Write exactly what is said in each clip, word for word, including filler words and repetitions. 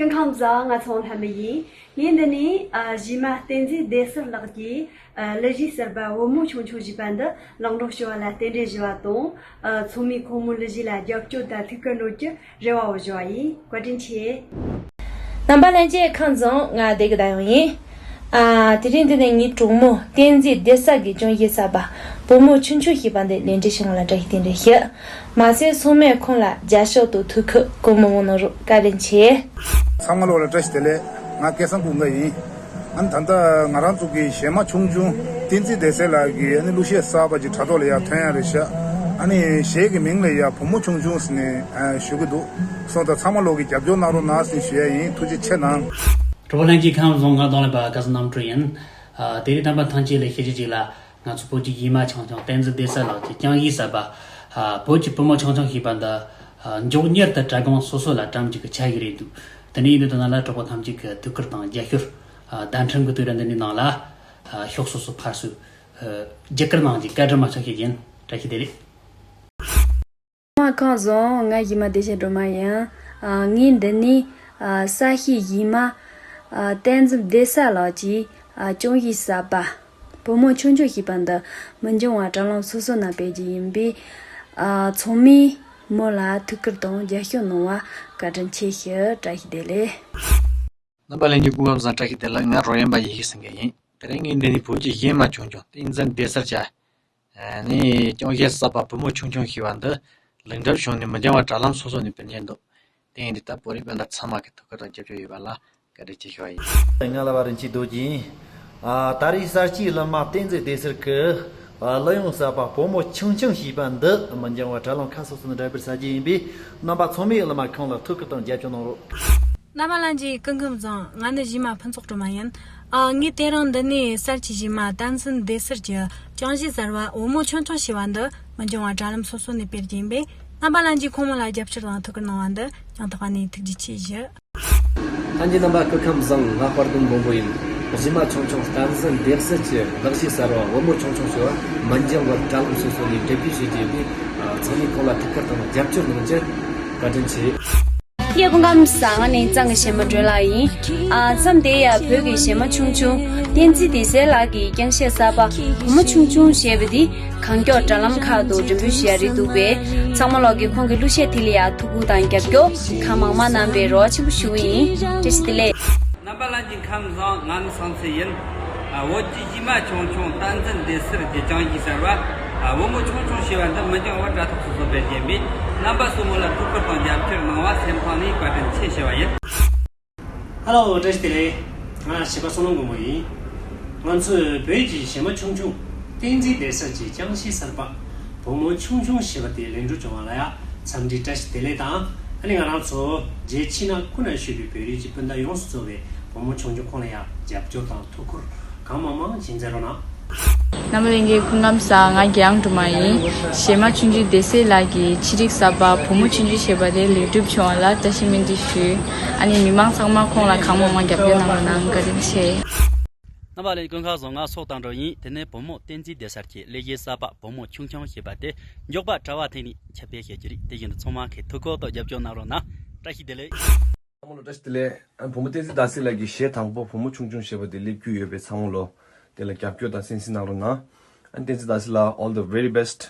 སྐུ་ཁམས་བཟང་། ང་ཚོ་ལྷ་མི་ཡིན། ངས་འདི་ནས་ཨ་གཞས་མ་བསྟན་འཛིན་བདེ་གསལ་ལགས་ཀྱིས་ཨ་གླུ་གཞས་གསར་པ་བུ་མོ་ཆུང་ཆུང་ཞེས་པ་འདི་ལེགས་འགྲུབ་ཞུ་བ་ལ་རྟེན་འབྲེལ་ཞུ་བ་དང་། ཨ་ཚང་མས་ཁོང་མོའི་གླུ་གཞས་ལ་རྒྱབ་སྐྱོར་དང་ཐུགས་ཁུར་གནང་རྒྱུ་རེ་བ་ཞུ་བ་ཡིན། བཀའ་དྲིན་ཆེ། རྣམ་པ་ལྷན་རྒྱས་ཁམས་བཟང་། ང་བདེ་སྐྱིད་ཟླ་ཡོང་ཡིན། ཨ་དེ་རིང་འདི་ནས་ངའི་གྲོགས་མོ་བསྟན་འཛིན་བདེ་གསལ་གྱི་རྐྱང་གཞས་གསར་པ་བུ་མོ་ཆུང་ཆུང་ཞེས་པ་འདི་ལེགས་འགྲུབ་བྱུང་བ་ལ་བཀྲ་ཤིས་རྟེན་འབྲེལ་ཞུ། མ་ཟད་ཚང་མས་ཁོང་ལ་རྒྱབ་སྐྱོར་དང་ཐུགས་ཁུར་གང་མང་མང་གནང་རོགས། བཀའ་དྲིན་ཆེ། ཚང་མ་ལོག་ལ་བཀྲ་ཤིས་བདེ་ལེགས། ང་སྐལ་བཟང་ཀུན་དགའ་ཡིན། ཨ་ནི་ད་ལྟ་ང་རང་ཚོ་གི་གཞས་མ་ཆུང་ཆུང་བསྟན་འཛིན་བདེ་གསལ་ལགས་ཀྱི་ཨ་ནི་གླུ་གཞས་གསར་པ་ཅིག་དྲ་ཐོག་ལ་ཡར་ཐོན་ཡ་རེད་ཤག་ཨ་ནི་གཞས་ཀྱི་མིང་ལ་ཡ་བུ་མོ་ཆུང་ཆུང་ཟེར་ནས་ཨ་ཞུ་གི་འདུག་སོང་ཙང་ཚང་མ་ལོག་གི་རྒྱབ་སྐྱོར་གནང་རོགས་གནང་ཟེར་ཞུ་ཡ་ཡིན། ཐུགས་རྗེ་ཆེ་གནང་། གྲོགས་པོ་ལྷན་རྒྱས་ཁམས་བཟང་། ང་གདོང་ལེན་པ་སྐལ་བཟང་རྣམ་གྲོལ་ཡིན། ཨ་དེ་རིང་རྣམ་པ་ཐམས་ཅད་ལ་བཤད་རྒྱུ་ཅིག་ལ། ང་ཚོ་བོད་ཀྱི་གཞས་མ་ཆུང་ཆུང་བསྟན་འཛིན་བདེ་གསལ་ལགས་ཀྱི་རྐྱང་གཞས་གསར་པ། ཨ་བོད་ཀྱི་བུ་མོ་ཆུང་ཆུང་ཞེས་པ་འདི། ཨ་མགྱོགས་མྱུར་དུ་དྲ་སྒང་སོ་སོ་ལ་བཀྲམ་རྒྱུ་གི་ཆ་ཞིག་རེད་འདུག་དེ་ནས་ཡིན་དུས་ད་ནང་ལ་གྲོགས་པོ་ཐམས་ཅད་ཀྱི་ཐུགས་ཁུར་དང་རྒྱབ་སྐྱོར། ཨ་བརྡ་འཕྲིན་གྱི་དུས་རབས་འདི་འདྲའི་ནང་ལ། ཨ་ཕྱོགས་སོ་སོ་ཕར་ཚུར། ཨ་བརྒྱུད་སྐུར་གནང་རྒྱུ་བཀའ་དྲིན་མ་ཆག་ཞུ་རྒྱུ་ཡིན། བཀྲ་ཤིས་བདེ་ལེགས། མ་ཁམས་བཟང་། ང་གཞས་མ་བདེ་ཆེན་སྒྲོལ་མ་ཡིན། ཨ་ངས་འདི་ནས་ཨ་ས་གཤིས་གཞས་མ་ཨ་བསྟན་འཛིན་བདེ་གསལ་ལགས་ཀྱི་ཨ་རྐྱང་གཞས་གསར་པ་བུ་མོ་ཆུང་ཆུང་ཞེས་པ་འདི་མི་འགྱང་བར་དྲ་ལམ་སོ་སོ་ནང་སྤེལ་རྒྱུ་ཡིན་པས། ཨ་ཚང་མས་མོ་ལ་ཐུགས་ཁུར་དང་རྒྱབ་སྐྱོར་གནང་བར་བཀའ་དྲིན་ཆེ་ཞུ། བཀྲ་ཤིས་བདེ་ལེགས། རྣམ་པ་ལྷན་རྒྱས་སྐུ་ཁམས་བཟང་། བཀྲ་ཤིས་བདེ་ལེགས། ང་རོལ་དབྱངས་པ་ཡེ་ཤེས་སེང་གེ་ཡིན། དེ་རིང་ངས་འདི་ནས་བོད་ཀྱི་གཞས་མ་ཆུང་ཆུང་བསྟན་འཛིན་བདེ་གསལ་གྱི་ནས་རྐྱང་གཞས་གསར་པ་བུ་མོ་ཆུང་ཆུང་ཞེས་པ་འདི་ལེགས་འགྲུབ་བྱུང་ནས་མི་འགྱང་བར་དྲ་ལམ་སོ་སོ་ནས་སྤེལ་གྱིན་འདུག་དེ་ཡིན་དུས་ད་བོད་རིགས་སྤུན་ཟླ་ཚང་མ་གི་ཐུགས་ཁུར་དང་རྒྱབ་སྐྱོར་ཡོད་པ་ལ་བཀའ་དྲིན་ཆེ་ཞུ་བ་ཡིན། ང་ལ་བ་རིན་ཆེན་རྡོ་རྗེ་ཡིན། ཨ་ད་རེས་གསར་སྐྱེས་གླུ་མ་བསྟན་འཛིན་བདེ་གསལ་གྱི་ཨ་གླུ་དབྱངས་གསར་པ་བུ་མོ་ཆུང་ཆུང་ཞེས་པ་འདི་མི་འགྱང་བར་དྲ་ལམ་ཁག་སོ་སོ་ནས་འགྲེམས་སྤེལ་བྱ་རྒྱུ་ཡིན་པས། རྣམ་པ་ཚང་མས་གླུ་མ་ཁོང་ལ་ཐུགས་ཁུར་དང་རྒྱབ་སྐྱོར་གནང་རོགས། རྣམ་པ་ལྷན་རྒྱས་སྐུ་ཁམས་བཟང་། ང་ནི་གཞས་མ་ཕུན་ཚོགས་སྒྲོལ་མ་ཡིན། ཨ་ངས་དེ་རིང་འདི་ནས་གསར་གྱི་གཞས་མ་བསྟན་འཛིན་བདེ་གསལ་གྱི་རྐྱང་གཞས་གསར་བ་བུ་མོ་ཆུང་ཆུང་ཞེས་པ་འདི་མི་འགྱང་བར་དྲ་ལམ་སོ་སོ་ནས་སྤེལ་རྒྱུ་ཡིན་པས། རྣམ་པ་ལྷན་རྒྱས་ཁོང་མོ་ལ་རྒྱབ་སྐྱོར་དང་ཐུགས་ཁུར་གནང་བ་འདི་སྙིང་ཐག་པ་ནས་ཐུགས་རྗེ་ཆེ་ཞུ། ལྷན་རྒྱས་རྣམ་པ་སྐུ་ཁམས་བཟང་། ང་དཔལ་ལྡན་མགོན་པོ་ཡིན། གཞས་མ་ཆུང་ཆུང་བསྟན་འཛིན་བདེ་གསལ་གྱི་གླུ་གཞས་གསར་བ་བུ་མོ་ཆུང་ཆུང་ཞེས་པ་མི་འགྱང་བར་དྲ་ལམ་སོ་སོ་ནས་འགྲེམས་སྤེལ་བྱེད་རྒྱུ་ཡིན་པས། ཚང་མས་ཁོང་ལ་ཐུགས་ཁུར་དང་རྒྱབ་སྐྱོར་གནང་རྒྱུ་བཀའ་དྲིན་ཆེ། ཡ་སྐུ་ཁམས་བཟང་། ང་ནི་གཙང་གི་གཞས་མ་སྒྲོན་ལགས་ཡིན། ཨ་མཚམས་དེ་ཡང་བོད་ཀྱི་གཞས་མ་ཆུང་ཆུང་བསྟན་འཛིན་བདེ་གསལ་ལགས་ཀྱི་རྐྱང་གཞས་གསར་པ་བུ་མོ་ཆུང་ཆུང་ཞེས་པ་འདི་གང་མགྱོགས་དྲ་ལམ་ཁག་ཏུ་འགྲེམས་སྤེལ་ཞུ་ཡ་རེད་འདུག་པས། ཚང་མ་ལོག་གིས་ཁོང་གི་གླུ་གཞས་དེ་ལ་ཡང་ཐུགས་ཁུར་དང་རྒྱབ་སྐྱོར་གང་མང་མང་གནང་བའི་རེ་བ་ཆེན་པོ་ཞུ་གི་ཡིན། བཀྲ་ཤིས་བདེ་ལེགས། རྣམ་པ་ལྷན་རྒྱས་ཁམས་བཟང་། ང་ནི་སངས་ཚེ་ཡིན། ཨ་བོད་ཀྱི་གཞས་མ་ཆུང་ཆུང་བསྟན་འཛིན་བདེ་གསལ་གྱི་རྐྱང་གཞས་གསར་བ། ཨ་བུ་མོ་ཆུང་ཆུང་ཞེས་པ་འདི་མི་འགྱང་བར་དྲ་ཐོག་སོ་སོར་སྤེལ་གྱིན་པས། རྣམ་པ་གསུམ་པོ་ལ་ཐུགས་ཁུར་དང་རྒྱབ་སྐྱོར་གནང་བ་སེམས་གཏིང་ནས་བཀའ་དྲིན་ཆེ་ཞུ་བ་ཡིན། ཧ་ལོ། བཀྲ་ཤིས་བདེ་ལེགས། ང་གཞས་པ་བསོད་ནམས་མགོན་པོ་ཡིན། ང་ཚོས་བོད་ཀྱི་གཞས་མ་ཆུང་ཆུང་བསྟན་འཛིན་བདེ་གསལ་གྱི་རྐྱང་གཞས་གསར་པ་བུ་མོ་ཆུང་ཆུང་ཞེས་པ་དེ་ལེགས་འགྲུབ་བྱུང་བ་ལ་ཡང་འཚམས་འདྲི་བཀྲ་ཤིས་བདེ་ལེགས་དང་། ཨ་ནི་ང་རང་ཚོ་རྒྱལ་ཕྱི་ནང་ཀུན་ན་བཞུགས་པའི་བོད་རིགས་ཀྱི་སྤུན་ཟླ་ཡོངས་སུ་གཙོས་པའི་བུ་མོ་ཆུང་ཆུང་ཁོང་ལ་ཡང་རྒྱབ་སྐྱོར་དང་ཐུགས་ཁུར་གང་མང་མང་བྱིན་མཛད་རོགས་གནང་། རྣམ་པ་ལྷན་རྒྱས་སྐུ་ཁམས་བཟང་། ང་རྒྱལ་དབང་སྒྲོལ་མ་ཡིན། གཞས་མ་ཆུང་ཆུང་བདེ་གསལ་ལགས་ཀྱི་ཆེད་སྒྲིག་གསར་པ་བུ་མོ་ཆུང་ཆུང་ཞེས་པ་དེ་ལེགས་འགྲུབ་བྱུང་བ་ལ་བཀྲ་ཤིས་སྨོན་འདུན་ཞུ། ཨ་ནི་མི་མང་ཚང་མ་ཁོང་ལ་གང་མང་མང་རྒྱབ་སྐྱོར་གནང་རོགས་གནང་། བཀའ་དྲིན་ཆེ། རྣམ་པ་ལྷན་རྒྱས་སྐུ་ཁམས་བཟང་། ང་སོག་དང་འགྲོ་ཡིན། དེ་ནས་བུ་མོ་བསྟན་འཛིན་བདེ་གསལ་གྱི་གླུ་གཞས་གསར་པ་བུ་མོ་ཆུང་ཆུང་ཞེས་པ་དེ་མགྱོགས་པ་དྲ་བ་ཐད་ནས་ཁྱབ་སྤེལ་བྱེད་རྒྱུ་རེད། དེ་བཞིན་དུ་ཚང་མ་གིས་ཐུགས་ཁུར་དང་རྒྱབ་སྐྱོར་གནང་རོགས་གནང་། བཀྲ་ཤིས་བདེ་ལེགས། ཚང་མ་ལ་བཀྲ་ཤིས་བདེ་ལེགས། ཨ་བུ་མོ་བསྟན་འཛིན་བདེ་གསལ་ལགས་ཀྱི་གཞས་དང་པོ་བུ་མོ་ཆུང་ཆུང་ཞེས་པ་དེ་སླེབས་རྒྱུ་ཡོད་པས། ཚང་མ་ལོ་དེ་ལ་རྒྱབ་སྐྱོར་དང་གསན་གཟིགས་གནང་རོགས་གནང་། ཨ་བསྟན་འཛིན་བདེ་གསལ་ལགས། All the very best།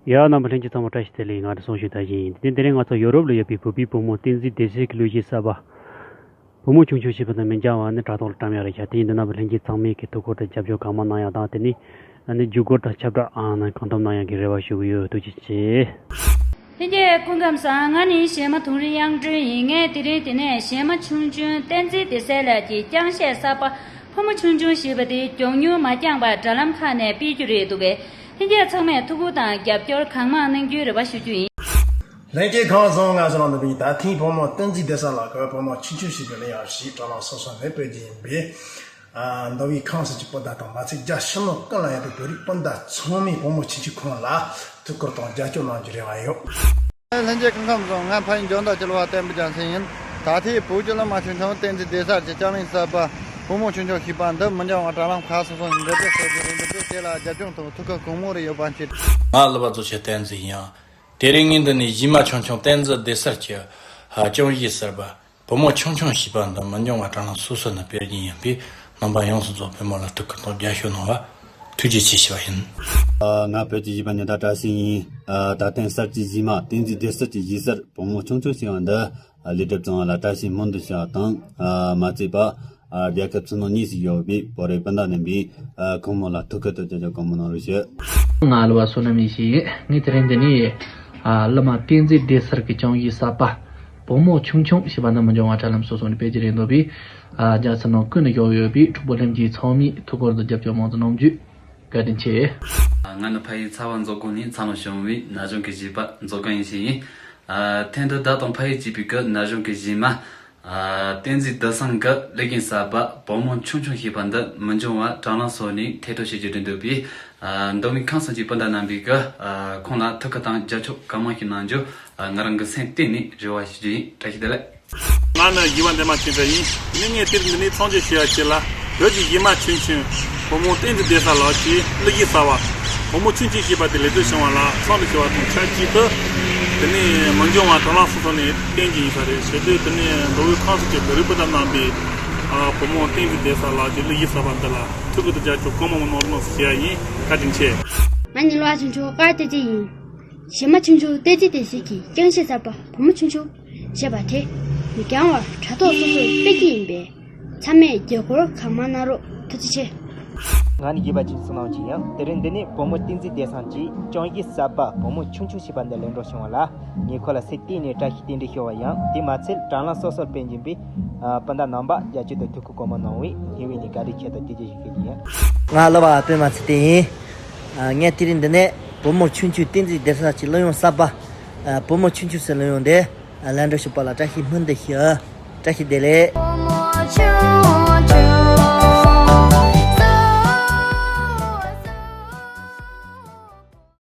ཡ་རྣམ་པ་ལྷན་རྒྱས་ཚང་མ་བཀྲ་ཤིས་བདེ་ལེགས། ང་རེད་སོང་ཞུ་ད་བཞིན་ཡིན། དེ་དེ་རིང་ང་ཚོ་ཡོ་རོབ་ལ་ཡོད་པའི་བོད་པའི་བུ་མོ་བསྟན་འཛིན་བདེ་གསལ་གྱི་གླུ་གཞས་གསར་པ་བུ་མོ་ཆུང་ཆུང་ཞེས་པ་དང་མི་འགྱང་བ་ནི་དྲ་ཐོག་ལ་བཀྲམ་ཡ་རེད་ཤག་དེ་ཡིན་དུས་རྣམ་པ་ལྷན་རྒྱས་ཚང་མས་ཀྱི་ཐུགས་ཁུར་དང་རྒྱབ་སྐྱོར་གང་མང་གནང་ཡ་དང་། དེ་ནི་ཨ་ནི་བརྒྱུད་སྐུར་དང་ཁྱབ་བསྒྲགས་ཨང་ནང་གང་ཐུབ་གནང་ཡ་གི་རེ་བ་ཞུ་གི་ཡོད། ཐུགས་རྗེ་ཆེ། ལྷན་རྒྱས་སྐུ་ཁམས་བཟང་། ང་ནི་གཞས་མ་དུང་རི་དབྱངས་སྒྲོན་ཡིན། ངས་དེ་རིང་འདི་ནས་གཞས་མ་ཆུང་ཆུང་བསྟན་འཛིན་བདེ་གསལ་ལགས་ཀྱི་རྐྱང་གཞས་གསར་པ་བུ་མོ་ཆུང་ཆུང་ཞེས་པ་དེ་མགྱོགས་མྱུར་མ་འགྱངས་པར་དྲ་ལམ་ཁག་ནས་སྤེལ་རྒྱུ་རེད་འདུག་པས། ལྷན་རྒྱས་ཚང་མས་ཐུགས་ཁུར་དང་རྒྱབ་སྐྱོར་གང་མང་གནང་རྒྱུའི་རེ་བ་ཞུ་རྒྱུ་ཡིན། ལྷན་རྒྱས་ཁམས་བཟང་། ང་ཚོ་ནང་དུ་བིན། ད་ཐེངས་བུ་མོ་བསྟན་འཛིན་བདེ་གསལ་ལགས་ཀྱིས་བུ་མོ་ཆུང་ཆུང་ཞེས་པའི་གླུ་དབྱངས་ཤིག་དྲ་ལམ་སོ་སོ་ནས་སྤེལ་རྒྱུ་ཡིན་པས། ཨ་མདོ་དབུས་ཁམས་གསུམ་གྱི་སྤུན་ཟླ་དང་མ་ཚད་རྒྱལ་ཕྱི་ནང་ཀུན་ལ་ཡོད་པའི་བོད་རིགས་སྤུན་ཟླ་ཚང་མས་བུ་མོ་ཆུང་ཆུང་ཁོང་ལ་ཐུགས་ཁུར་དང་རྒྱབ་སྐྱོར་གནང་རྒྱུའི་རེ་བ་ཡོད། ལྷན་རྒྱས་སྐུ་ཁམས་བཟང་། ང་ཕ་ཡུལ་འཇོ་མདའ་བྱེ་བ་བསྟན་པའི་རྒྱལ་མཚན་ཡིན། ད་ཐེངས་བོད་ཀྱི་གླུ་མ་ཆུང་ཆུང་བསྟན་འཛིན་བདེ་གསལ་གྱི་རྐྱང་གླུ་གསར་པ་བུ་མོ་ཆུང་ཆུང་ཞེས་པ་འདི་མི་འགྱངས་པར་དྲ་ལམ་ཁག་སོ་སོ་ནས་འགྲེམས་སྤེལ་བྱེད་རྒྱུ་རེད་འདུག་པས། དེ་ལ་རྒྱབ་ལྗོངས་དང་ཐུགས་ཁུར་གང་མང་རེ་ཡོད་པ་མཁྱེན། ང་གླུ་བ་རྫོགས་ཆེན་བསྟན་འཛིན་ཡིན། དེ་རིང་ངས་འདི་ནས་གཞས་མ་ཆུང་ཆུང་བསྟན་འཛིན་བདེ་གསལ་གྱི་རྐྱང་གཞས་གསར་པ་ བུ་མོ་ཆུང་ཆུང་ཞེས་པ་འདི་མི་འགྱང་བར་དྲ་ལམ་སོ་སོ་ནས་སྤེལ་རྒྱུ་ཡིན་པས། རྣམ་པ་ཡོངས་སུ་རྫོགས་པའི་མོ་ལ་ཐུགས་ཁུར་དང་རྒྱབ་སྐྱོར་གནང་བར་ཐུགས་རྗེ་ཆེ་ཞུ་བ་ཡིན། ང་བོད་ཀྱི་གཞས་པ་ཉི་ཟླ་བཀྲ་ཤིས་ཡིན། ད་ཐེངས་གསར་གྱི་གཞས་མ་བསྟན་འཛིན་བདེ་གསལ་གྱི་གཞས་གསར་བུ་མོ་ཆུང་ཆུང་ཞེས་པ་འདི་ལེགས་གྲུབ་བྱུང་བ་ལ་བཀྲ་ཤིས་སྨོན་འདུན་ཞུ་བ་དང་། མ་ཚད་པ་རྒྱལ་ཁབ་ཕྱི་ནང་གཉིས་སུ་ཡོད་པའི་བོད་རིགས་སྤུན་ཟླ་རྣམ་པས་ཁོང་མོ་ལ་ཐུགས་ཁུར་དང་རྒྱབ་སྐྱོར་གང་མང་གནང་རོགས་ཞུ། ང་གླུ་བ་བསོད་ནམས་ཡེ་ཤེས་ཡིན། ངས་དེ་རིང་འདི་ནས་གླུ་མ་བསྟན་འཛིན་བདེ་གསལ་གྱི་རྐྱང་གཞས་གསར་པ་བུ་མོ་ཆུང་ཆུང་ཞེས་པ་འདི་མི་འགྱང་བར་དྲ་ལམ་སོ་སོ་ནས་སྤེལ་རྒྱུ་རེད་འདུག་པས། རྒྱལ་ཕྱི་ནང་ཀུན་ནས་ཡོད་ཡོད་པའི་གྲོགས་པོ་ལྷན་རྒྱས་ཚང་མས་ཐུགས་ཁུར་དང་རྒྱབ་སྐྱོར་མང་ཙམ་གནང་རྒྱུ་བཀའ་དྲིན་ཆེ། ང་ནི་ཕ་ཡུལ་ཚ་བ་མཛོ་སྒང་ནས་འཚར་ལོངས་བྱུང་བའི་ན་གཞོན་གྱི་གཞས་པ་མཛོ་སྒང་ཡེ་ཤེས་ཡིན། ཐེངས་འདི་བདག་དང་ཕ་ཡུལ་གཅིག་པའི་གི་ན་གཞོན་གྱི་གཞས་མ། བསྟན་འཛིན་བདེ་གསལ་གྱི་གླུ་རྒྱན་གསར་པ་བུ་མོ་ཆུང་ཆུང་ཞེས་པ་འདི་མི་འགྱང་བར་དྲ་ལམ་སོགས་ནས་ཐད་གཏོང་བྱེད་རྒྱུ་རེད་འདུག་པས། མདོ་སྨད་ཁམས་གསུམ་གྱི་སྤུན་ཟླ་རྣམ་པས་ཀྱི་ཁོང་ལ་ཐུགས་ཁུར་དང་རྒྱབ་སྐྱོར་གང་མང་ཞིག་གནང་རྒྱུ་ང་རང་གི་སེམས་གཏིང་ནས་རེ་བ་ཞུ་རྒྱུ་ཡིན། བཀྲ་ཤིས་བདེ་ལེགས། ང་ནི་གཞས་པ་འདན་མ་ཆོས་འཕེལ་ཡིན། དེ་ནས་ངས་དེར་འདི་ནས་མཚམས་སྦྱོར་ཞུ་བ་བྱེད་ལ། བོད་ཀྱི་གཞས་མ་ཆུང་ཆུང་བུ་མོ་བསྟན་འཛིན་བདེ་གསལ་ལགས་ཀྱི་གླུ་གཞས་གསར་བ་བུ་མོ་ཆུང་ཆུང་ཞེས་པ་དེ་ལེགས་གྲུབ་བྱུང་བ་ལ་འཚམས་འདྲི་ཞུ་བ་དང་ཆབས་ཅིག་ཏུ། དེ་ནས་མི་འགྱང་བར་དྲ་ལམ་སོ་སོ་ནས་བསྟན་གྱི་ཡིན་ས་རེད། བྱེད་དུས་དེ་ནས་མདོ་དབུས་ཁམས་གསུམ་གྱི་བོད་རིགས་སྤུན་ཟླ་རྣམ་པས་བུ་མོ་བསྟན་འཛིན་བདེ་གསལ་ལགས་ཀྱི་གླུ་གཞས་གསར་པ་འདི་ལ་ཐུགས་ཁུར་དང་རྒྱབ་སྐྱོར་གང་མང་མང་གནང་རོགས་གནང་ཞུ་ཡ་ཡིན། བཀའ་དྲིན་ཆེ། ང་ནི་གླུ་བ་ཆུང་ཆུང་དཀར་སྟོད་ཅན་ཡིན། གཞས་མ་ཆུང་ཆུང་བསྟན་འཛིན་བདེ་གསལ་གྱི་རྐྱང་གཞས་གསར་པ་བུ་མོ་ཆུང་ཆུང་ཞེས་པ་དེ་མི་འགྱང་བར་དྲ་ཐོག་སོ་སོར་སྤེལ་གྱི་ཡིན་པས། ཚང་མས་རྒྱབ་སྐྱོར་གང་མང་གནང་རོགས། ཐུགས་རྗེ་ཆེ། ང་ནི་གཞས་པ་ཆུང་ཆུང་ནང་ཆེན་ཡང་། དེ་རིང་འདི་ནས་བུ་མོ་བསྟན་འཛིན་བདེ་གསལ་གྱི་རྐྱང་གཞས་གསར་པ་བུ་མོ་ཆུང་ཆུང་ཞེས་པ་འདི་ལེགས་གྲུབ་བྱུང་བ་ལ་ངས་ཁོ་ལ་སེམས་གཏིང་ནས་བཀྲ་ཤིས་རྟེན་འབྲེལ་ཞུ་བ་ཡང་། དེ་མ་ཚད་དྲ་ལམ་སོ་སོར་སྤེལ་བཞིན་པའི་སྤུན་ཟླ་རྣམ་པ་རྒྱབ་སྐྱོར་དང་ཐུགས་ཁུར་གང་མང་གནང་བས་སྙིང་དབུས་ནས་བཀའ་དྲིན་ཆེ་དང་ཐུགས་རྗེ་ཆེ་ཞུ་རྒྱུ་ཡིན། ང་གླུ་བ་པད་མ་ཚེ་བརྟན་ཡིན། ངས་དེ་རིང་འདི་ནས་བུ་མོ་ཆུང་ཆུང་བསྟན་འཛིན་བདེ་གསལ་གྱི་གླུ་དབྱངས་གསར་པ། བུ་མོ་ཆུང་ཆུང་ཟེར་གླུ་དབྱངས་དེ། ལེགས་གྲུབ་བྱུང་བ་ལ་བཀྲ་ཤིས་སྨོན་འདུན་ཞུ། བཀྲ་ཤིས་བདེ་ལེགས།